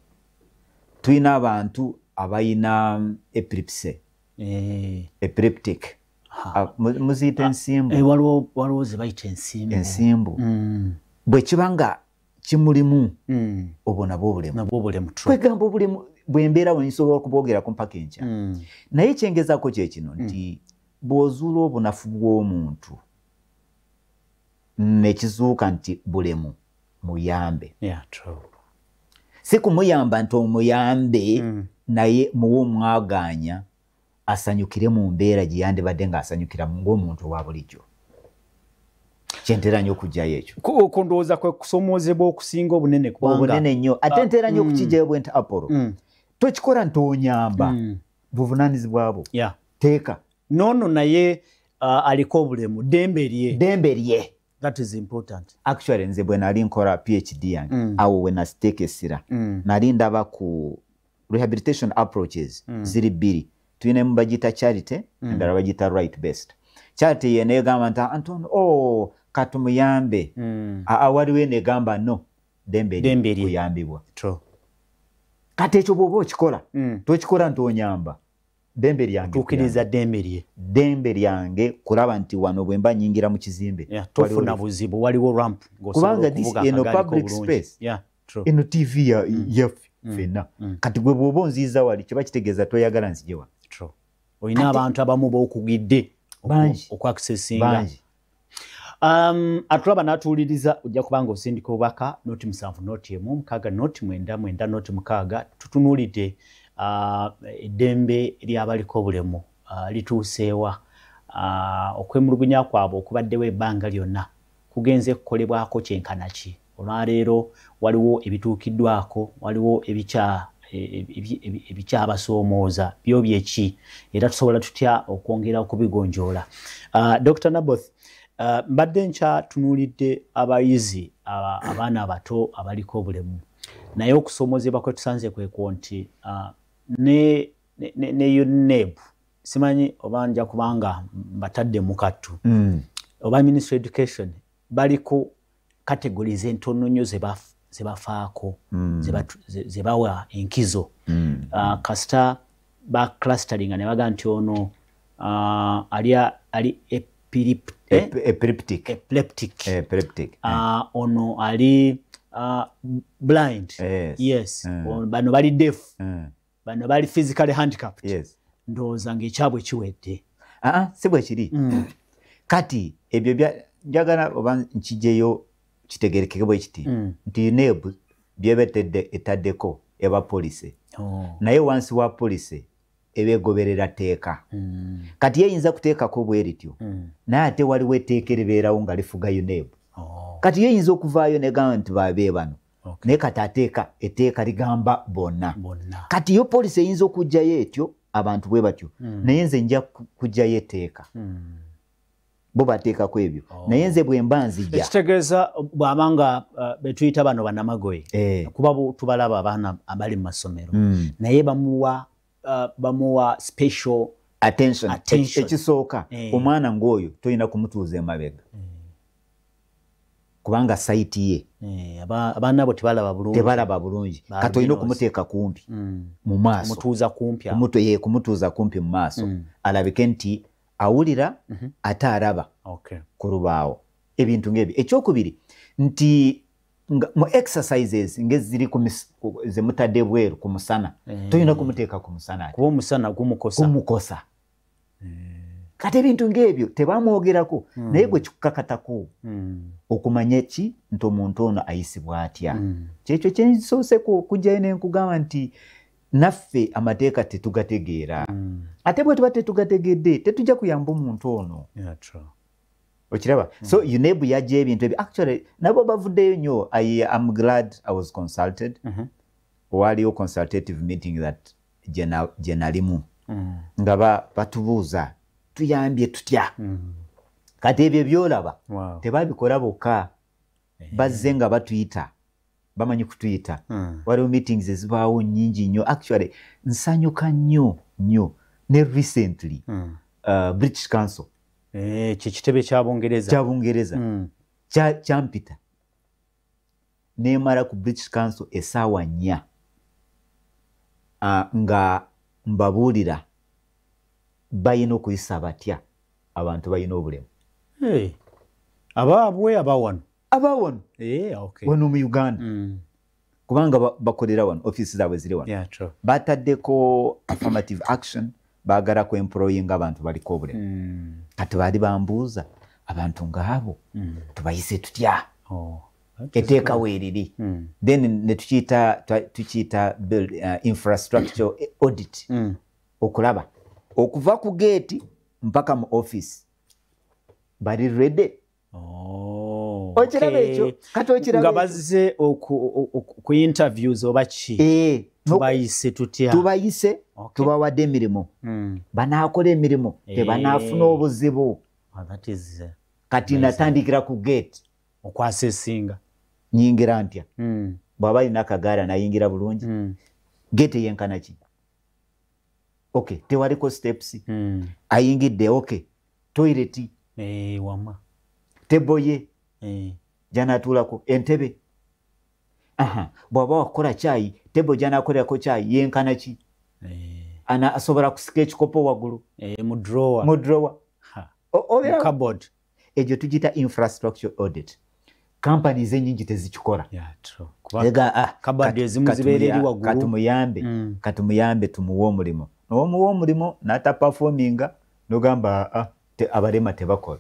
Tulina abantu abalina epilepsy, epileptic. Muziyita ensimbu. Waliwo ze bayita ensimbu. Ensimbu. Bwe kiba nga kimulimu, obwo nabwo obulemu. Nabwo obulemu, true. Kwegamba obulemu bwembeera bwe nsobola okubwogerako mpaka enkya. Naye kyengezaako kye kino nti bw'ozuula obunafu bw'omuntu nekizuuka nti bulemu, muyambe. Yeah, true. Si kumuyamba nti omuyambe, naye muwe omwagaanya asanyukire mu mbeera gye yandibadde ng'asanyukiramu ng'omuntu owa bulijjo. Kyentera nnyo okuggyayo ekyo. Okwo ndowooza kwe kusomoozebwa okusinga obunene, kubanga obunene nnyo. Ate ntera nnyo okukiggyayo bwe nti Apollo, tokikola nti onyamba, buvunaanyizibwa bwo. Teeka. Noono naye aliko obulemu, ddembe lye. Ddembe lye. That is important. Actually, nze bwe nali nkola PhD yange, awo we nasiteeka essira. Nali ndaba ku rehabilitation approaches ziri bbiri. Tulina bagiyita charity, endala bagiyita right based. Charity ye negamba nti Anton, oh, katumuyambe. Waliwo eno egamba no, ddembe lye Ddembe lye. kuyambibwa. True. Kati ekyo bw'oba okikola, tokikola nti onyamba, ddembe lyange Tuukiriza kuyamba. Ddembe lye. Ddembe lyange kulaba nti wano bwe mba nnyingira mu kizimbe, tofuna waliwo buzibu, waliwo ramp ng'osobola Kubanga this okuvuga eno akagaali public k'obulungi. space. Yeah, true. Eno TV yaffe ffenna. Kati gwe bw'oba onziyiza wali, kiba kitegeeza toyagala nzije wano. True. Olina abantu abamu b'okugidde Bangi. okwaccessinga. Bangi. Atulaba n'atuwuliriza, ojja kubanga osindika obubaka 07 0 1 6 0 9 9 0 6. Tutunuulidde eddembe ly'abaliko obulemu lituuseewa, okwemulugunya kwabwe okubaddewo ebbanga lyonna kugenze kukolebwako kyenkana ki? Olwaleero waliwo ebituukiddwako, waliwo ebikyabasoomooza, byo byeki, era tusobola tutya okwongera okubigonjoola? Dr. Naboth, mbadde nkyatunuulidde abayizi, abaana abato abaliko obulemu, naye okusomoozebwa kwe tusanze kwekwo nti ne UNEB, simanyi oba nja kubanga mbatadde mu kattu, oba Ministry of Education, baliko categories entono nnyo ze bafaako, ze bawa enkizo. Kasita ba clustering ne baga nti ono ali Epileptic. Epileptic. Epileptic. Ono ali blind. Yes. Yes. Bano bali deaf. Bano bali physically handicapped. Yes. Ndowooza ng'ekyabwe kiwedde. Si bwe kiri. Kati ebyo njagala oba nkiggyeyo kitegerekeke bwe kiti. Nti UNEB byeba etaddeko eba policy. Naye wansi wa policy ebegoberera tteeka. Kati yeyinza kuteekako bwe rityo, naye ate waliwo etteeka eribeerawo nga lifuga UNEB. Kati yeyinza okuvaayo negamba nti babe bano, naye kati ateeka etteeka ligamba bonna. Kati yo policy eyinza okugjayo etyo abantu bwe batyo, naye nze nja kugjayo etteeka. Bo bateekako ebyo, naye nze bwe mba nzija. Ekitegeeza bw'abanga betuyita bano bannamagoye, kuba tubalaba abaana abali mu masomero, naye bamuwa special attention. Ekisooka, omwana ng'oyo tolina kumutuuza emabega, kubanga sight ye abaana bo tebalaba bulungi, tebalaba bulungi. Kati olina okumuteeka kumpi mu maaso, kumutuuza kumpi, kumutuuza kumpi mu maaso, alabike nti awulira ate araba ku lubaawo, ebintu ng'ebyo. Ekyokubiri nti mu exercises ngeziri zemutadde bweru ku musana, tolina kumuteeka ku musana, kuba omusana gumukosa. Kati ebintu ng'ebyo tebamwogerako, naye gwe kikukakatako okumanya ki nti omuntu ono ayisibwa atya. Kyekyo kyensoose kujjayo ne nkugamba nti naffe amateeka tetugategeera, ate bwe tuba tetugategedde tetujja kuyamba omuntu ono. Okiraba? So UNEB yajja ebintu ebyo, actually nabo bavuddeyo nnyo. I am glad I was consulted. Waliwo consultative meeting that gye nalimu, nga batubuuza tuyambye tutya. Kati ebyo byolaba tebabikola bokka, bazze nga batuyita, bamanyi kutuyita. Waliwo meetings ezibaawo nnyingi nnyo. Actually nsanyuka nnyo nnyo ne recently British Council, kyekitebe kya Bungereza, kya Bungereza kyampita nemala ku British Council essaawa 4 nga mbabuulira balina okuyisa batya abantu balina obulemu. Abaabwe abawano, abawano wano mu Uganda, kubanga bakolera wano, ofiisi zaabwe ziri wano. Bataddeko affirmative action, baagala ku employinga abantu baliko obulemu. Kati baali bambuuza abantu ngaabo tubayise tutya, etteeka weeriri. Then ne tukiyita infrastructure audit, okulaba okuva ku geeti mpaka mu office bali ready. Okiraba ekyo? Kati okiraba nga bazze ku interviews oba ki, tubayise tutya? Tubayise, tubawadde emirimu, banaakola emirimu, tebanaafuna obuzibu. Kati natandikira ku gate okwasesinga, nyingira ntya? Bw'aba alina akagaala nayingira bulungi. Gate yenkana ki? Okay, tewaliko steps. Ayingidde, okay, toilet wama table ye gy'anaatuulako, entebe. Bw'aba wakukola kyayi, table gy'anaakolerako kyayi yenkana ki? Ana asobola kusika ekikopo waggulu mu drawer, mu drawer, mu cupboard. Egyo tugiyita infrastructure audit. Companies ennyingi tezikikola. Katumuyambe, katumuyambe tumuwe omulimu. N'omuwa omulimu n'ataperforminga, n'ogamba abalema tebakola.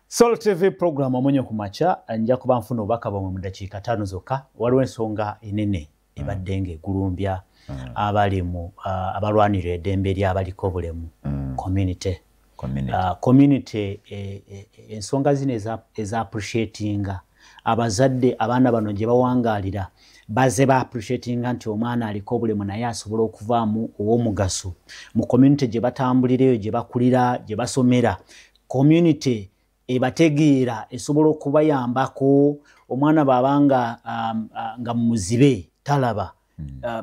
Salt TV program Omunyo ku Makya, nja kuba nfuna obubaka bwammwe mu dakiika 5 zokka. Waliwo ensonga enene ebadde ng'egulumbya abali mu abalwanira eddembe ly'abaliko obulemu, community. Community ensonga zino eza appreciatinga abazadde abaana bano gye bawangaalira, bazze ba appreciatinga nti omwana aliko obulemu naye asobola okuvaamu ow'omugaso mu community gye batambulira eyo, gye bakulira, gye basomera. Community ebategeera, esobola okubayambako. Omwana bw'aba nga muzibe talaba,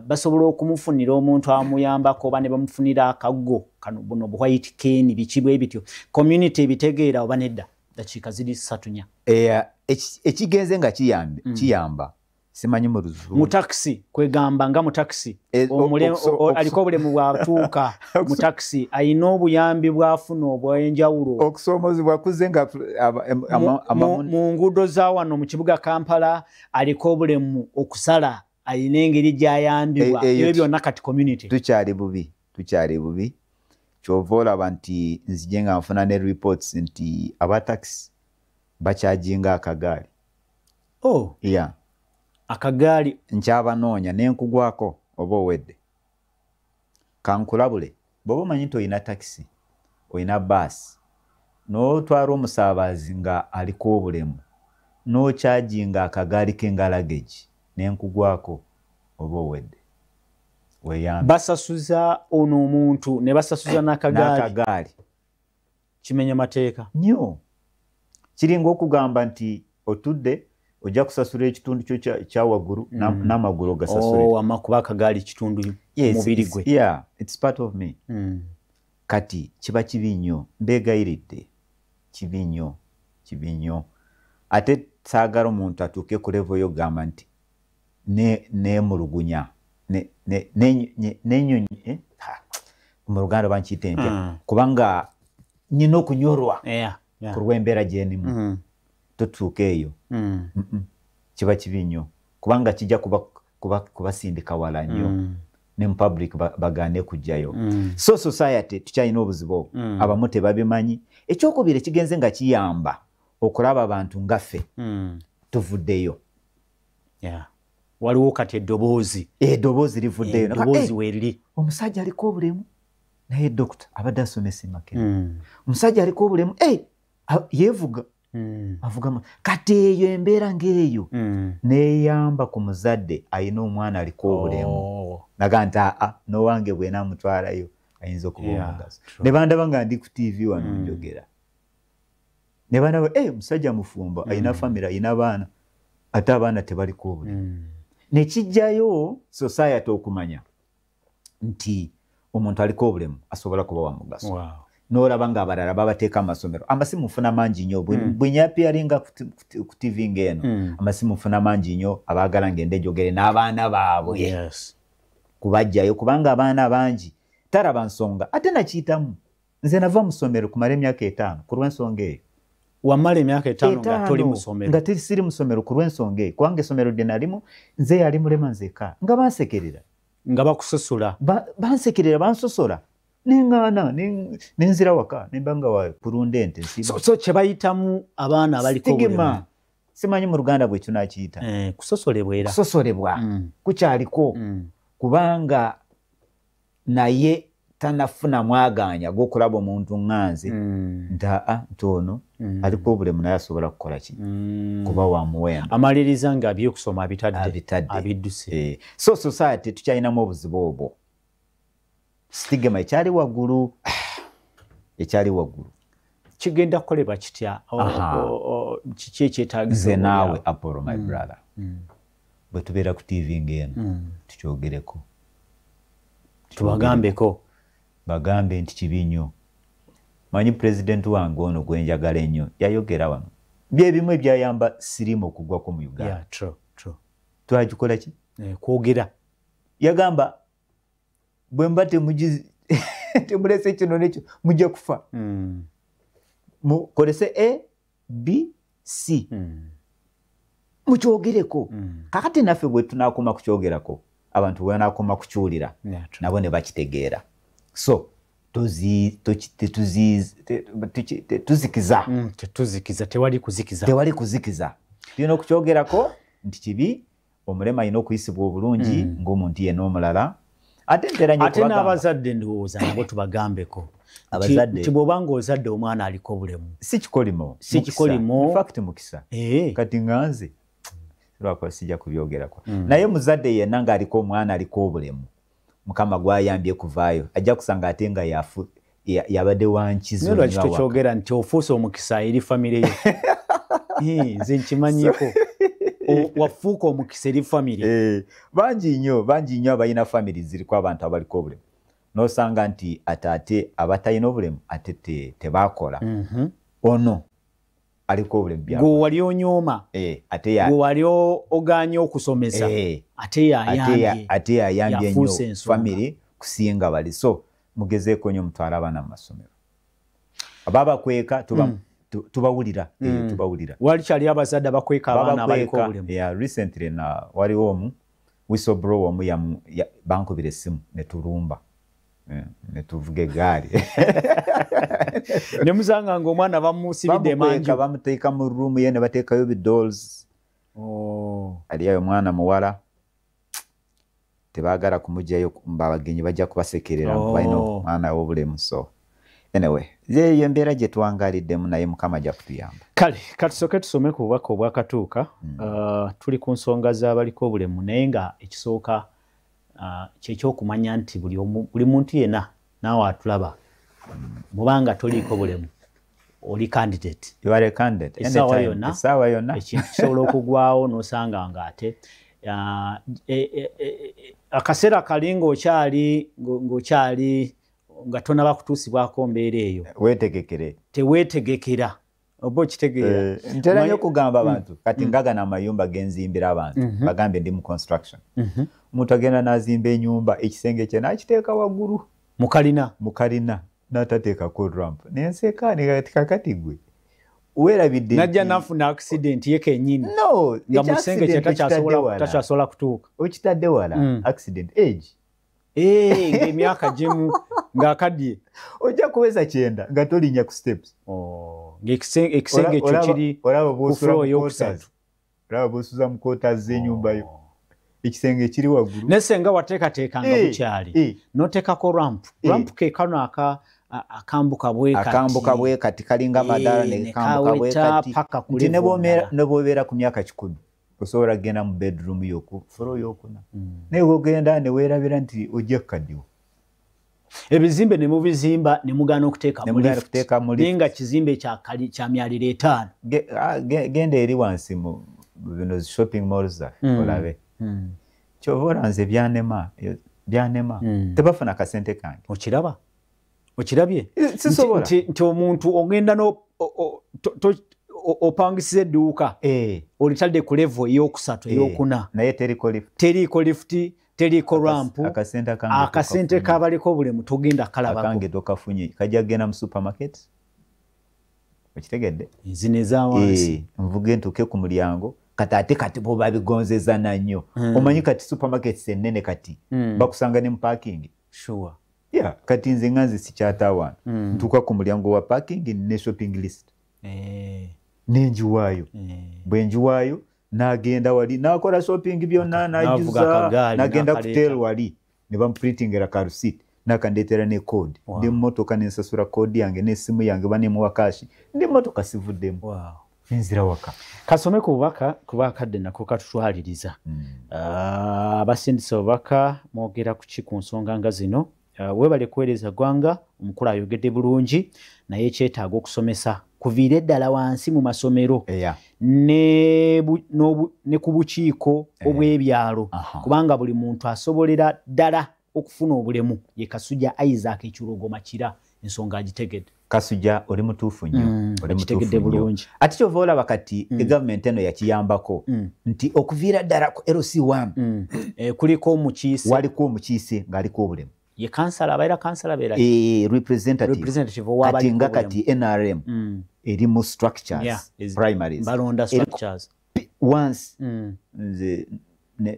basobola okumufunira omuntu amuyambako oba ne bamufunira akaggo kano buno bu white cane biki bwe bityo. Community ebitegeera oba nedda? Dakiika ziri 3 4. Ekigenze nga kiyamba simanyi mu luzungu. Mu taxi kwegamba nga mu taxi aliko obulemu bwatuuka mu taxi ayina obuyambi bwafuna obw'enjawulo. Okusoomozebwa kuzze nga mu nguudo za wano mu kibuga Kampala aliko obulemu okusala ayina engeri gy'ayambibwa. Ebyo byonna kati community tukyali bubi, tukyali bubi. Kyova olaba nti nzije nga nfuna ne reports nti aba taxi bakyajinga akagaali. Oh. Yeah. Akagaali nkyabanoonya nenkugwako oba owedde. Kankulabule, bw'oba omanyi nti olina takisi, olina baasi, n'otwala omusaabazi nga aliko obulemu, n'okyajinga akagaali ke nga luggage, nenkugwako oba owedde. Weeyambe. Basasuza ono omuntu ne basasuza n'akagaali. N'akagaali. Kimenya mateeka. Nnyo. Kiringa okugamba nti otudde ojja kusasula ekitundu kyo kya waggulu n'amagulu ogasasule. Oh, amakuba akagaali kitundu mubiri gwe. Yeah, it's part of me. Kati kiba kibi nnyo, mbeegayiridde. Kibi nnyo, kibi nnyo. Ate saagala omuntu atuuke ku level y'okugamba nti neemulugunya, mu Luganda bankiyita entya, kubanga nnina okunyorwa ku lw'embeera gye ndimu. Totuuka eyo. Kiba kibi nnyo kubanga kijja kubasindika wala nnyo ne mu public bagaane kujjayo. So society tukyalina obuzibu obwo, abamu tebabimanyi. Ekyokubiri kigenze nga kiyamba okulaba abantu nga ffe tuvuddeyo. Waliwo kati eddoboozi. Eddoboozi livuddeyo. Eddoboozi weeriri. Omusajja aliko obulemu naye dokita abadde asomesa e Makerere. Omusajja aliko obulemu yeevuga. Avuga kati eyo embeera ng'eyo neeyamba ku muzadde alina omwana aliko obulemu. Naga nti aa n'owange bwe naamutwalayo ayinza okuba omugaso. Ne bandaba nga ndi ku TV wano njogera. Ne bandaba omusajja mufumbo alina famire alina abaana ate abaana tebaliko obulemu. Ne kijjayo society okumanya nti omuntu aliko obulemu asobola kuba wa mugaso. N'olaba ng'abalala babateeka amasomero. Amasimu nfuna mangi nnyo. Bwe nyapiyaringa ku TV ng'eno, amasimu nfuna mangi nnyo abaagala ngende njogere n'abaana baabwe. Kubajjayo kubanga abaana bangi taraba nsonga ate nakiyitamu. Nze nava mu ssomero kumala emyaka 5 ku lw'ensonga eyo. Wamala emyaka 5 nga toli mu ssomero? Nga siri mu ssomero ku lw'ensonga eyo kubanga essomero lye nalimu nze yali mulema nzekka nga bansekerera. Nga bakusosola? Bansekerera, bansosola. Nengaana nenzira waka nembanga wa kulunda ente. So kye bayitamu abaana abaliko obulemu. Simanyi mu Luganda bwe tunakiyita. Kusosolebwa era. Kusosolebwa kukyaliko kubanga naye tanafuna mwaganya gw'okulaba omuntu nganze nti aa nti ono aliko obulemu naye asobola kukola ki kuba wa muwendo. Amaliriza nga ebyokusoma abitadde, abidduse. So society tukyalinamu obuzibu obwo. Stigma ekyali waggulu, ekyali waggulu. Kigenda kukolebwa kitya? Kiki ekyetaagisa? Nze naawe Apollo my brother, bwe tubeera ku TV ng'eno tukyogereko, tubagambeko, bagambe nti kibi nnyo. Manyi pulezidenti wange ono gwe njagala ennyo yayogera wano bye bimu ebyayamba siriimu okugwako mu Uganda. Twagikola ki? Kwogera. Yagamba bwe mba temulese kino nekyo mujja kufa. Mukolese A, B, C. Mukyogereko. Kakati naffe bwe tunaakoma kukyogerako, abantu bwe banaakoma kukiwulira, nabo ne bakitegeera. So tuzikiza. Tetuzikiza, tewali kuzikiza. Tewali kuzikiza. Tulina okukyogerako nti kibi, omulema alina okuyisibwa obulungi ng'omuntu yenna omulala. Ate ntera nnyo Ate n'abazadde ndowooza nabo tubagambeko. Abazadde. Nti bw'oba ng'ozadde omwana aliko obulemu. Si kikolimo. Si kikolimo. In fact mukisa. Kati nga nze lwakuba sijja kubyogerako. Naye muzadde yenna ng'aliko omwana aliko obulemu, Mukama gw'ayambye kuvaayo ajja kusanga ate nga yabadde wa nkizo. Naye lwaki tokyogera nti ofuuse omukisa eri famire ye? Nze nkimanyiiko. Wafuuka omukisa eri famire. Bangi nnyo, bangi nnyo abalina famire ziriko abantu abaliko obulemu. N'osanga nti ate abatalina obulemu ate tebakola. Ono aliko obulemu bya. Gwe wali onyooma. Gwe wali ogaanye okusomesa. Ate yayambye. Ate yayambye nnyo famire kusinga bali. So mugezeeko nnyo mutwale abaana mu masomero. Ababakweka tubawulira, tubawulira. Wali kyali abazadde abakweka abaana abaliko obulemu. Yeah, recently na waliwo omu whistleblower omu bankubira essimu ne tulumba. Ne tuvuga eggaali. Ne musanga ng'omwana bamusibidde manju. Bamuteeka mu room ye ne bateekayo bi dolls. Aliyayo mwana muwala, tebaagala kumugjayo, abagenyi bajja kubasekerera, balina omwana w'obulemu. So anyway, eyo embeera gye tuwangaaliddemu, naye Mukama ajja kutuyamba. Kale katusooke tusome ku bubaka obwakatuuka. Tuli ku nsonga z'abaliko obulemu, naye nga ekisooka kyekyokumanya nti buli muntu yenna naawe atulaba, mubanga toliiko bulemu, oli candidate. You are a candidate. Essaawa Anytime. yonna. Essaawa yonna. Ekintu kisobola okugwawo n'osanga nga ate akaseera kali ng'okyali nga tonaba kutuusibwako mbeera eyo, weetegekere. Teweetegekera, oba okitegeera? Ntera nnyo okugamba abantu kati ngagana amayumba genzimbira abantu, bagambye ndi mu construction. Omuntu agenda n'azimba ennyumba, ekisenge kye n'akiteeka waggulu mukalina, mukalina, n'atateekako ramp, nenseka kati kakati gwe weerabidde najja nafuna accident ye kennyini no nga mu kisenge kye takyasobola kutuuka. Okitadde wala accident age. Ng'emyaka gimu ng'akaddiye. Ojja kuweza 90 nga tolinnya ku steps. Ng'ekisenge ekyo kiri ku floor ey'okusatu. Olaba bw'osuza mu quarters z'ennyumba yo. Ekisenge kiri waggulu. Naye singa wateekateeka nga bukyali, n'oteekako ramp. Ramp ke kano akambuka bwe kati. Akambuka bwe kati kalinga amadaala ne kambuka bwe kati. Nti ne bw'obeera ku myaka 100 osobola kugenda mu bedroom yo ku floor ey'okuna. Naye bw'ogenda ne weerabira nti ojja kukaddiwa. Ebizimbe ne mubizimba ne mugaana okuteeka mu lift. Naye nga kizimbe kya myaliro 5. Genda eri wansi mu bino shopping malls zaffe olabe. Kyova olaba nze byanema. Tebafuna kasente kange. Okiraba? Okirabye? Sisobola. Nti omuntu ogenda opangisiza edduuka, olitadde ku level ey'okusatu, ey'okuna. Naye teriko lift. Teriko lift, teriko ramp. Akasente kabaliko obulemu togenda kalabako. Akange tokafunye. Kajja kugenda mu supermarket. Okitegedde? Zino eza wansi. Nvuge ntuuke ku mulyango. Kati ate kati bo babigonzeza na nnyo. Omanyi kati supermarkets ennene kati bakusanga ne mu parking. Sure. Yeah, kati nze nga nze sikyatawaana. Ntuuka ku mulyango wa parking ne shopping list. Nenjiwaayo. Bwe njiwaayo n'agenda wali n'akola shopping byonna, n'ajuza, n'agenda ku tel wali ne bamuprintingira ka receipt, n'akandeetera ne code. Ndi mu mmotoka ne nsasula code yange n'essimu yange banemuwa cash. Ndi mu mmotoka sivuddemu. Nzira waka. Kasome ku bubaka kuba akadde nako katutwaliriza. Abasindisa obubaka mwogera ku ki ku nsonga nga zino? Weebale kuweereza ggwanga, omukulu ayogedde bulungi, naye kyetaaga okusomesa kuviira eddala wansi mu masomero ne ku bukiiko obw'ebyalo, kubanga buli muntu asobolera ddala okufuna obulemu. Ye Kasujja Isaac Ekirogoma Kira, ensonga agitegedde. Kasujja oli mutuufu nnyo, oli mutuufu nnyo. Ate kyova olaba kati gavumenti eno yakiyambako nti okuviira ddala ku LC1 kuliko omukiise, waliko omukiise ng'aliko obulemu. Ye kansala abeera kansala abeera representative kati nga kati NRM eri mu structures, primaries balonda structures once. Nze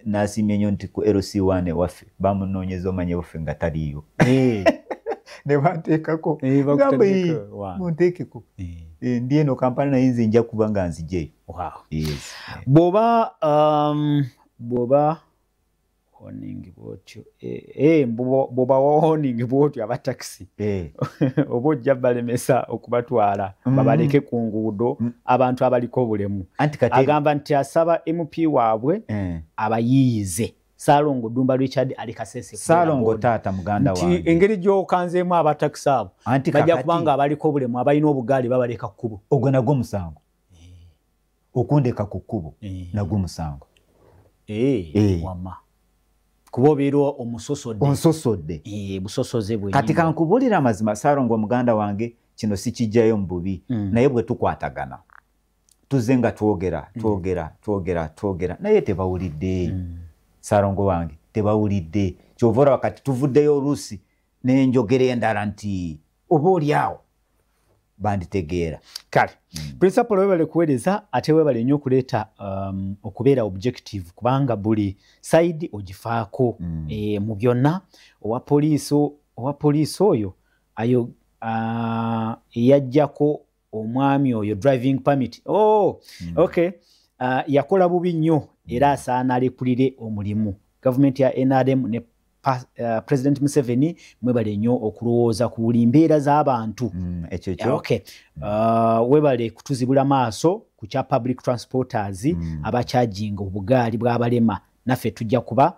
nasiimye nnyo nti ku LC1 ewaffe bamunoonyeza omanye waffe nga taliiyo. Ne banteekako, ngamba munteekeko, ndi eno Kampala naye nze nja kuba nga nzijeyo. Bw'oba warning bw'otyo, bw'oba warning bw'otyo aba taxi oba ojja balemesa okubatwala babaleke ku nguudo abantu abaliko obulemu. Agamba nti asaba MP waabwe abayiiyize. Ssalongo Ddumba Richard ali Kasese. Ssalongo taata muganda wange. Nti engeri gy'okanzeemu abatakisi abo bajja kubanga abaliko obulemu abalina obugaali babaleka ku kkubo. Ogwo nagwo musango. Okundeka ku kkubo nagwo musango. Wamma. Kuba obeera omusosodde. Onsosodde. Busosoze bwennyini. Kati kankubuulira amazima, Ssalongo muganda wange, kino sikijjayo mu bubi, naye bwe tukwatagana tuzze nga twogera twogera twogera twogera, naye tebawulidde. Ssalongo wange tebawulidde. Kyova olaba kati tuvuddeyo oluusi n'enjogera endala nti oba oli awo banditegeera. Kale Principal webale kuweereza, ate webale nnyo okuleeta okubeera objective, kubanga buli side ogifaako mu byonna. Owa poliisi oyo ayo eyajjako omwami oyo driving permit. Okay. Yakola bubi nnyo era asaana alekulire omulimu. Gavumenti ya NRM ne President Museveni, mwebale nnyo okulowooza ku buli mbeera z'abantu. Ekyo. Okay. Webale kutuzibula maaso ku kya public transporters abakyajinga obugaali bw'abalema. Naffe tujja kuba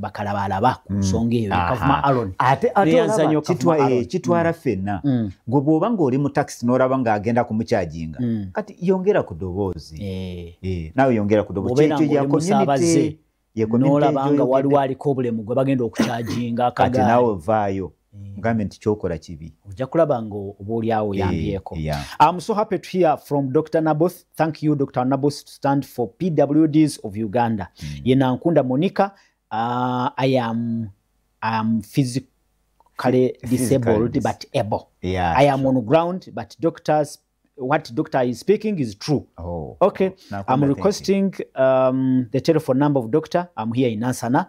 bakalabalaba ku nsonga eyo. Kavuma Aaron. Ate Neyanza olaba, nnyo Kavuma Aaron. Kitwala ffenna. Gwe bw'oba ng'oli mu taxi n'olaba ng'agenda kumukyajinga, kati yongera ku ddoboozi. Naawe yongera ku ddoboozi. Obeera Kyekyo ng'oli ya community, musaabaze, ye community n'olaba nga gy'oyogedde. waliwo aliko obulemu gwe bagenda okukyajinga Kati akagaali. naawe vaayo mugambe nti kyokola kibi. Ojja kulaba nga oba oli awo oyambyeko. I'm so happy to hear from Dr. Naboth. Thank you, Dr. Naboth, to stand for PWDs of Uganda. Ye Nankunda Monica, I am physically disabled but able. I am on ground, but what doctor is speaking is true. Oh. Okay. Nankunda, I'm thank you. requesting the telephone number of doctor. I'm here in Nansana.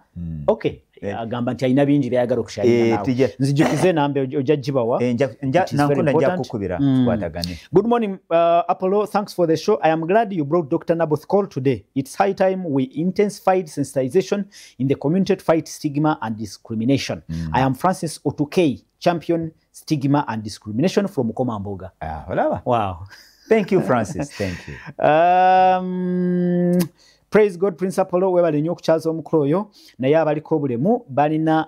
Okay. Agamba nti alina bingi by'ayagala okusharinga naawe. Nzijukize namba ojja gibawa. It is very Nankunda nja important. kukubira, tukwatagane. Good morning, Apollo. Thanks for the show. I am glad you brought Dr. Naboth call today. It's high time we intensified sensitization in the community to fight stigma and discrimination. I am Francis Otukei, champion stigma and discrimination from Komamboga. Olaba. Wow. Thank you, Francis. Thank you. Praise God, Prince Apollo, webale nnyo okukyaza omukulu oyo. Naye abaliko obulemu balina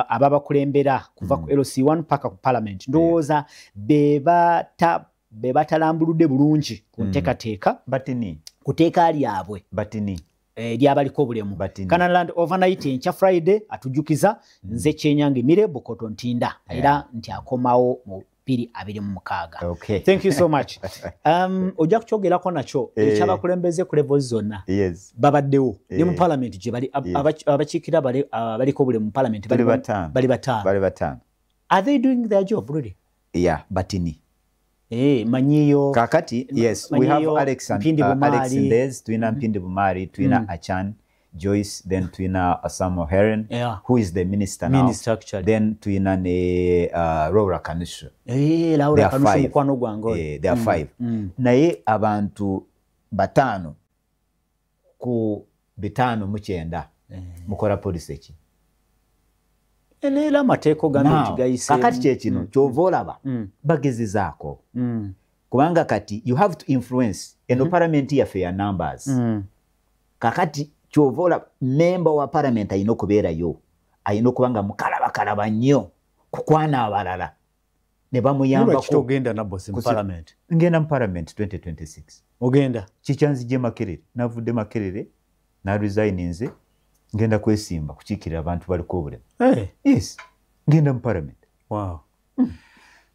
ababakulembera kuva ku LC1 paka ku parliament. Ndowooza be batalambuludde bulungi ku nteekateeka. Batini. Ku tteeka lyabwe. Batini. Eryabaliko obulemu. Batini. Canaan overnight enkya Friday atujjukiza nze Kyenyange Mire Bukoto Ntinda. Era nti akomawo mu 2026. Thank you so much. Ojja kukyogerako nakyo, ekyabakulembeze ku levels zonna. Babaddewo. Ne mu parliament gye bali, abakiikira abaliko obulemu mu parliament Bali bataano. bali bataano. Bali bataano. Are they doing their job really? Yeah, batini. Manyiyo. Kakati, yes, we have Manyiyo, Alex and, Mpindi Alex Bumali. Ndez, twina Mpindi Bumali, twina Achan Joyce, then twina Samuel Heron, who is the minister now. Minister, actually. Then twina ne Laura Kanushu. Laura There are Kanushu five. mukwano gwange oyo. There are 5. Naye abantu 5 ku 59 mukola policy ki? Era amateeka ogambye Now, nti gayiseemu. kakati kye kino, ky'ova olaba, bagezezaako. Kubanga kati you have to influence eno parliament yaffe ya numbers. Kakati ky'ova olaba member wa parliament alina okubeerayo, alina okuba nga mukalabakalaba nnyo kukwana abalala ne bamuyambako. Lwaki togenda na boss mu parliament? Ngenda mu parliament 2026. Ogenda? Kikyanzigye Makerere, navudde Makerere, na resigninze, ngenda kwesimba kukiikirira abantu baliko obulemu. Yes, ngenda mu parliament. Wow.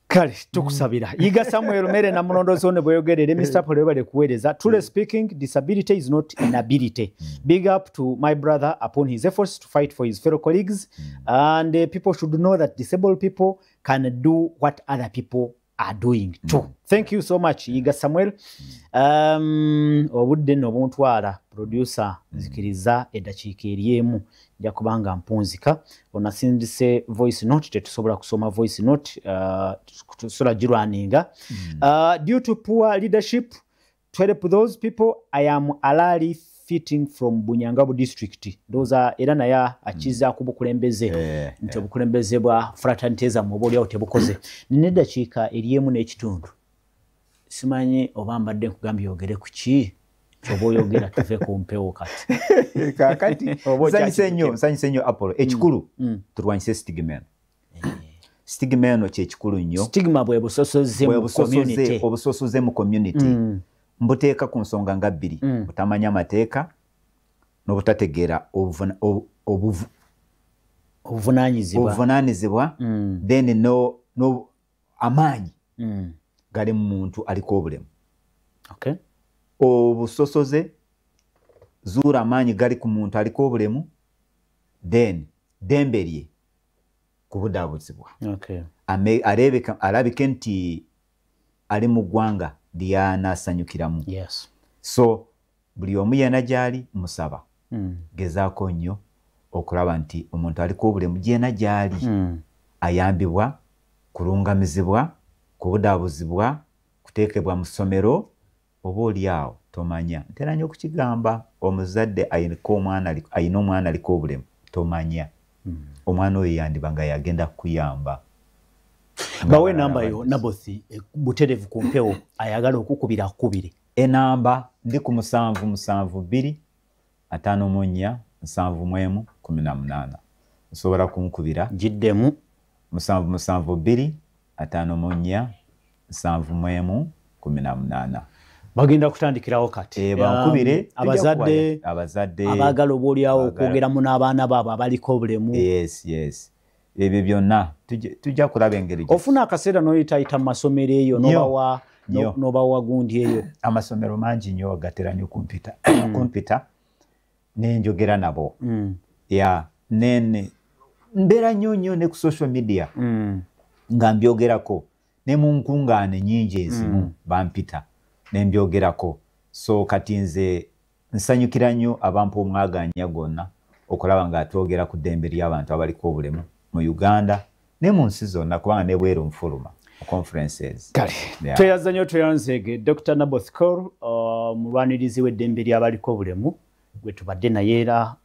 Kale tukusabira. Yiga Samuel Mere na Mulondo Zone bweyogerere, Mr. Apollo webale kuweereza. Truly speaking, disability is not inability. Big up to my brother upon his efforts to fight for his fellow colleagues. And people should know that disabled people can do what other people are doing too. Thank you so much, Yiga Samuel. Obudde nno buntwala, producer, nzikiriza eddakiika eri emu, nja kubanga mpunzika. Onasindise voice note, tetusobola kusoma voice note, tusobola girwaninga. Due to poor leadership, to help those people, I am alali fitting from Bunyangabu district. Ndowooza era naye akizaako bukulembeze, nti obukulembeze bwa fraternity zammwe oba oliawo tebukoze. Nina eddakiika eri emu n'ekitundu. Simanyi oba mbadde nkugambye oyogere ku ki? Oba oyogera tuve ku mpewo kati. Kaakati, Oba okyakiri nsanyuse nnyo, kiri. nsanyuse nnyo Apollo. Ekikulu, tulwanyise stigma eno. Stigma eno kye kikulu nnyo. Stigma bwe busosoze Bwe mu busosoze, community. obusosoze mu community. Mbuteeka ku nsonga nga bbiri. Butamanya amateeka n'obutategeera Obuvunaanyizibwa. obuvunaanyizibwa, then no amaanyi gali mu muntu aliko obulemu. Obusosoze, zuula amaanyi gali ku muntu aliko obulemu, then ddembe lye kubudaabuzibwa. Alabike nti ali mu ggwanga ly'anaasanyukiramu. So buli omu yenna gy'ali musaba. Gezaako nnyo okulaba nti omuntu aliko obulemu gyena gy'ali ayambibwa, kulungamizibwa, kubudaabuzibwa, kuteekebwa mu ssomero, Oba oli awo tomanya, ntera nnyo okukigamba, omuzadde ayina omwana aliko obulemu, tomanya omwana oyo yandiba nga yagenda kukuyamba. Bawe enamba yo, Naboth, buterevu ku mpewo, ayagala okukubira akukubire. Enamba ndi ku 772 54 71 18. Nsobola kunkubira. Giddemu. 772 54 71 18. Bagenda kutandikirawo kati. Bankubire. Abazadde, abazadde abaagala oba oliawo okwogeramu n'abaana baabwe abaliko obulemu. Yes, ebyo byonna tujja kulaba engeri. Ofuna akaseera n'oyitayita mu masomero eyo n'obawa gundi eyo? Amasomero mangi nnyo gatera nnyo kumpita nenjogera nabo. Ya nene mbeera nnyo nnyo ne ku social media nga mbyogerako, ne mu nkungaane nnyingi ezimu bampita nembyogerako. So kati nze nsanyukira nnyo abampa omwaganya gwonna okulaba nga twogera ku ddembe ly'abantu abaliko obulemu mu Uganda ne mu nsi zonna, kubanga nebweru nfuluma mu conferences. Kale, tweyaza nnyo, tweyanzeege Dr Naboth Col, mulwanirizi w'eddembe ly'abaliko obulemu gwe tubadde naye, era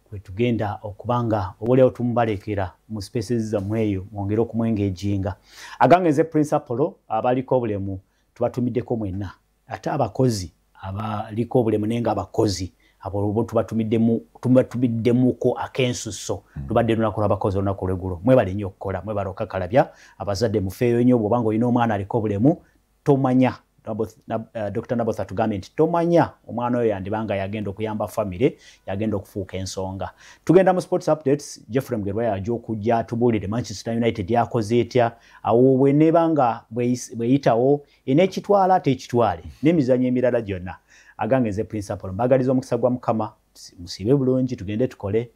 gwe tugenda okubanga obaoliawo tumubalekera mu spaces zammwe eyo mwongere okumwengejinga. Agange nze Prince Apollo. Abaliko obulemu tubatumiddeko mwenna, ate abakozi abaliko obulemu naye nga abakozi abo tubatumiddemuko ak'ensusso. Tubadde lunaku lw'abakozi olunaku olweggulo. Mwebale nnyo okukola, mwebale okakalabya. Abazadde mufeeyo nnyo. Bw'obanga olina omwana aliko obulemu, tomanya, Dr Naboth atugambye nti tomanya omwana oyo yandibanga yagenda okuyamba famire, yagenda okufuuka ensonga. Tugenda mu sports updates. Jeffrey Mugerwa yajja okujja atubuulire Manchester United yakoze etya awo bwenebanga bweyitawo enekitwala tekitwale n'emizannyo emirala gyonna. Agange nze Prince Apollo, mbagaliza omukisa gwa Mukama. Musiibe bulungi, tugende tukole.